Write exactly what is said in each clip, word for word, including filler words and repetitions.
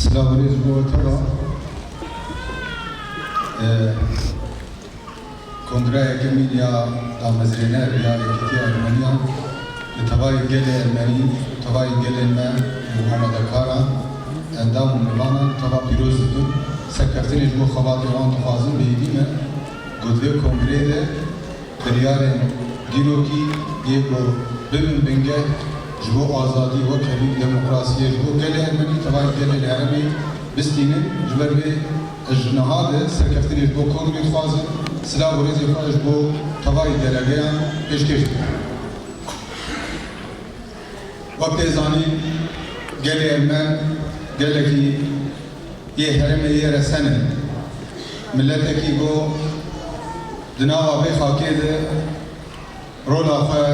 Silav û rêz ji bo we teva. Ee, Kongreya yekemîn ya damezrêner ya Yekîtiya Ermeniyan li tevayî gelê Ermenî, tevayî gelên me û amadekaran, endam û mêvanan teva pîroz dikim. Serkeftinê ji bo xebatê wan dixwazim, bi êdî me ku di vê kongreyê de biryarên dîrokî yê ku bibin bingeh ji bo azadî, wekhevî, demokrasiyê ji bo gelê Ermenî, tevayî gelê li herêmê bistînin. Ji ber vê ez ji niha de serkeftinê ji bo kongrê dixwazim, silav û rêzê xwe ji bo tevayî delegeyan pêşkêş dikim. Wek tê zanîn, gelê Ermen gelekî yê herêmê yê resen e. Miletekî ku di nava vê xakê de rola xwe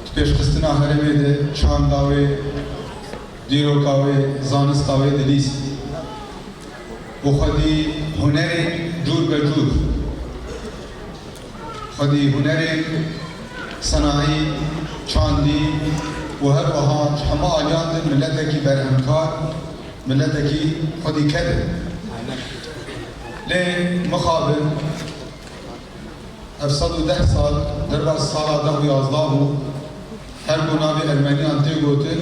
di pêşxistina herêmê de, çanda wê, dîroka wê, zanista wê dilîst û xwedî hunerên cûr be cûr, xwedî hunerên senayî, çandî û her wiha ji hemû aliyan de miletekî berhemkar, miletekî xwedî ked e. Lê mixabin ev sed û deh sal, derbas sala deh û yazdeh bû, her ku navê Ermeniyan tê gotin,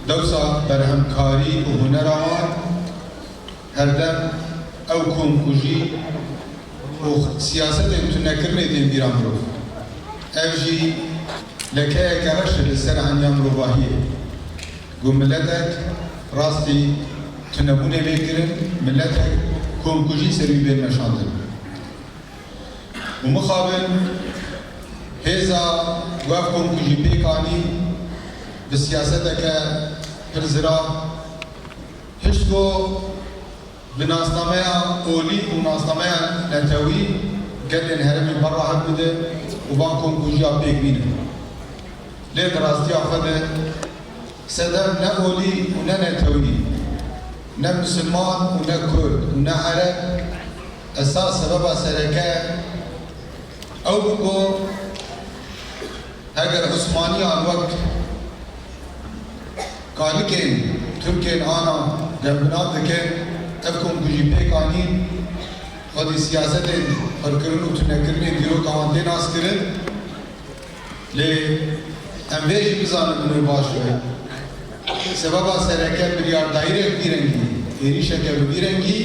dewsa berhemkarî û hunera wan herdem ew komkujî û siyasetên tunekirinê tên bîra mirov. Ev jî lekeyeke reş e li ser eniya mirovahiyê. Ku miletek rastî tunebûnê bê kirin, miletek komkujî ser wî bê meşandin. Û mixabin hêza ku ev komkujî pêk anî bi siyaseteke pir zirav, hişt ku bi nasnameya olî û nasnameya netewî gelên herêmê berra hev bide û van komkujiya pêk bînin. Lê di rastiya xwe de sedem ne olî û ne netewî, ne misilman û ne kurd û ne ereb, esas sebeba sereke ew bû ku heger Osmaniyan wek kalikên Tirkên ana gembinan dikin, ev komkujî pêk anîn, xwedî siyasetên qirkirin û tunekirinê dîroka wan tê naskirin. Lê em vê jî bizanin, min wê baş be. Sebeba sereke biryardayîrek vî rengî, êrîşeke bi vî rengî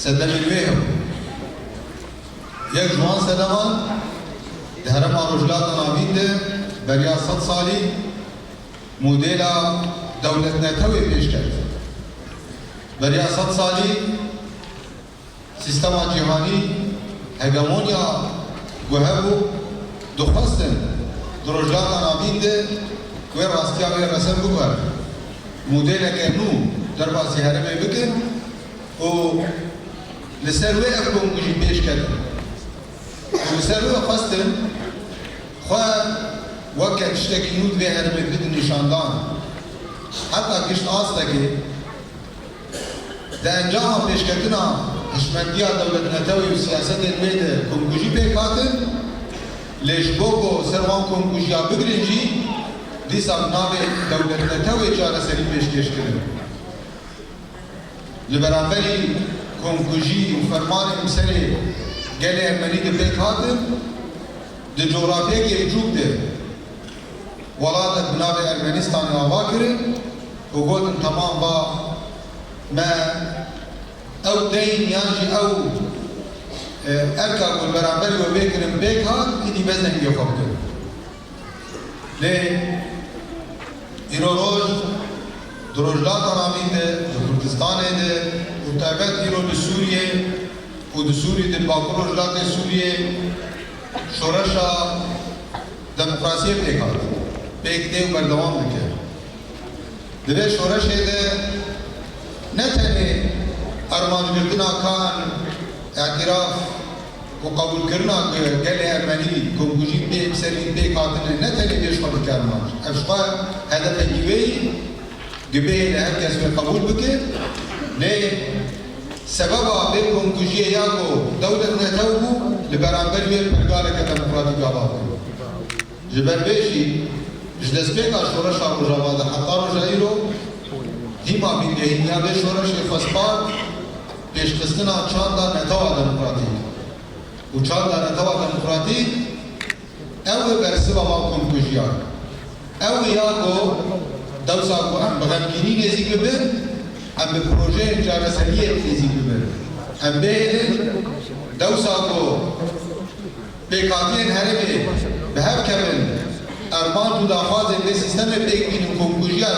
sedemên wê hebû. Yek ji wan sedeman di herêma Rojhilata Navîn de beriya sed salî modela dewletnetewê pêş ket. Beriya sed salî sîstema cîhanî, hegemonya ku hebû, dixwestin di Rojhilata Navîn de wê rastiya wê resen biguherin. Modeleke nû derbasî herêmê bikin û li ser wê ev komkujî pêş ketin. Û li ser wê xwestin xwe weke tiştekî nû di vê herêmê bidin nîşandan. Heta gişt astekê, di encama pêşketina hişmendiya dewletnetewê û siyasetên wê de komkujî pêk hatin, lê ji bo ku ser wan komkujiya bigirin jî, dîsa bi navê dewletnetewê çareserî pêşkêş kirin. Li beramberî komkujî û fermanên bi serê gelê Ermenî de pêk hatin, di cografyekê biçûk de welatek bi navê Ermenistanê ava kirin û gotin, temam, va me ew deyn yan jî ew, e, erka ku li beramberî we bê kirin pêk hat, îdî bes dengê xwe bikin. Lê îro roj di Rojhilata Navîn de, di Kurdistanê de û taybet îro di Sûriyê û di Sûrî, di Bakur Rojhilatê Sûriyê şoreşa demokrasiyê pêk hat, pêk tê û berdewam dike. Di vê şoreşê de ne tenê armancgirtina kan, îtiraf û qebûlkirina ku gelê Ermenî komkujî pê, bi ser wî pêk hatine, ne tenê vê ji xwe dike armanc. Ev ji xwe hedefekî wê yî, divê li her kes wê qebûl bike. Lê sebeba vê komkujiyê ya ku dewletnetew bû, li beramberî wê pergaleke demokratîk ava bû. Ji ber vê jî ji destpêka şoreşa Rojava de heta roja îro Hîma bingehîniya vê şoreşê xwespa pêşxistina çanda netewa demokratîk û çanda netewa demokratîk ew e bersiva van komkujiyan. Ew e ya ku dewsa ku em bi xemgînî nêzîk bibin, em bi projeyên çareseriyê nêzîk bibin. Em bihêlin dewsa ku pêkhatiyên herêmê bi hev kevin, armanc û daxwazên vê sîstemê pêk bînin, komkujiya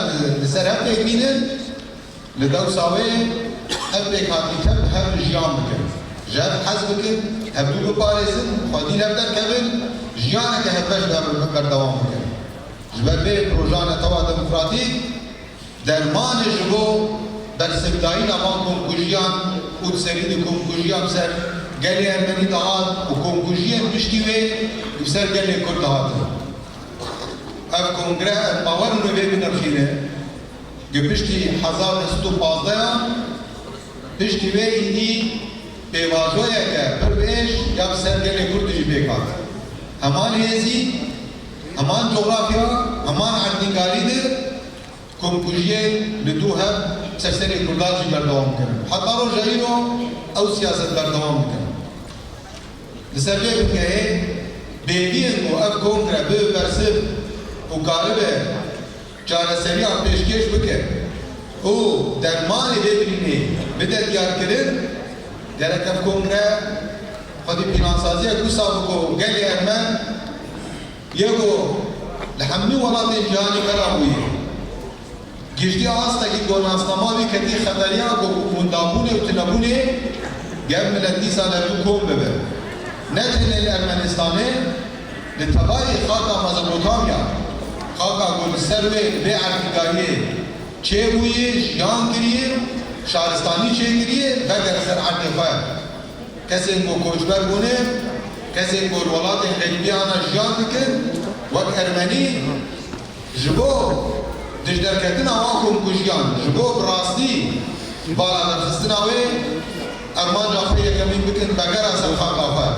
li ser hev pêk bînin, li dewsa wê ev pêkhatî tev bi hev re jiyan bikin. Ji hev hez bikin, hevdû biparêzin, xwedî li hev derkevin, jiyaneke hevbeş bi hev re berdewam bikin. Ji ber vê proja netewa demokratîk dermanê ji bo bersivdayîna van komkujiyan û di serî de komkujiya bi ser gelê Ermenî dihat û komkujiyên piştî wê bi ser gelê Kurd dihatin. Ev kongre, em bawer in wê binirxîne, gi piştî hezar neh sed û pazdeh ya, piştî wê îdî pêvajoyeke pir bêj ya bi ser gelê Kurd jî pêk hat. Heman hêzî, heman cografya, heman erdnîgarî de komkujiyên li dû hev ser serê Kurdan jî berdewam kirin. Heta roja îro ew siyaset berdewam dikin. Li ser vê bingehê bêdiyên ku ev kongre bibe bersiv û karibe çareseriyan pêşkêş bike û dermanê vê birînê bide diyarkirin, gerek ev kongre xwedî pîlansaziyek wisa bike ku gelê Ermen yê ku li hemî welatên cîhanê bela bûye. Giştî astekî ku nasnama wî ketî xeteriya ku windabûnê û tunebûnê gel milet dîsa li hev kom bibe. Ne tenê li Ermenistanê, li tevayê xaka Mezopotamya, xaka ku li ser wê vê erdnîgariyê çêbûye, jiyan kiriye, şaristanî çêkiriye, vegere ser erdê xwe. Kesên ku koçber bûne, kesên ku li welatên xerîbî ana jiyan dikin, wek Ermenî, ji bo dijderketina wan komkujiyan, ji bo bi rastî bala derxistina wê, armanca xwe yekemîn bikin vegera ser xaka xwe.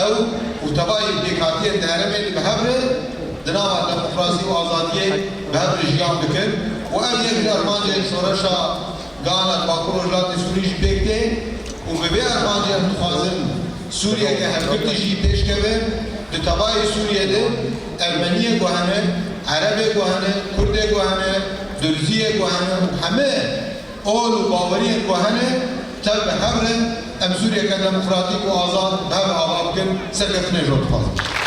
Ew û tevayî pêkhatiyên di herêmê de bi hev re di nava demokrasî û azadiyê bi hev re jiyan bikin û ev yek ji armancên şoreşa Gana li Bakur Rojhilatê Sûrî jî pêk tê û bi vê armancê em dixwazin Sûriyeke hevgirtî jî pêş keve. Di tevayê Sûriyê de Ermeniyê ku hene, Erebê ku hene, Kurdê ku hene, Durziyê ku hene û heme ol û baweriyên ku hene tev bi hev re em Sûriyeke demokratîk û azad bi hev re ava bikin. Serkeftinê ji we dixwazim.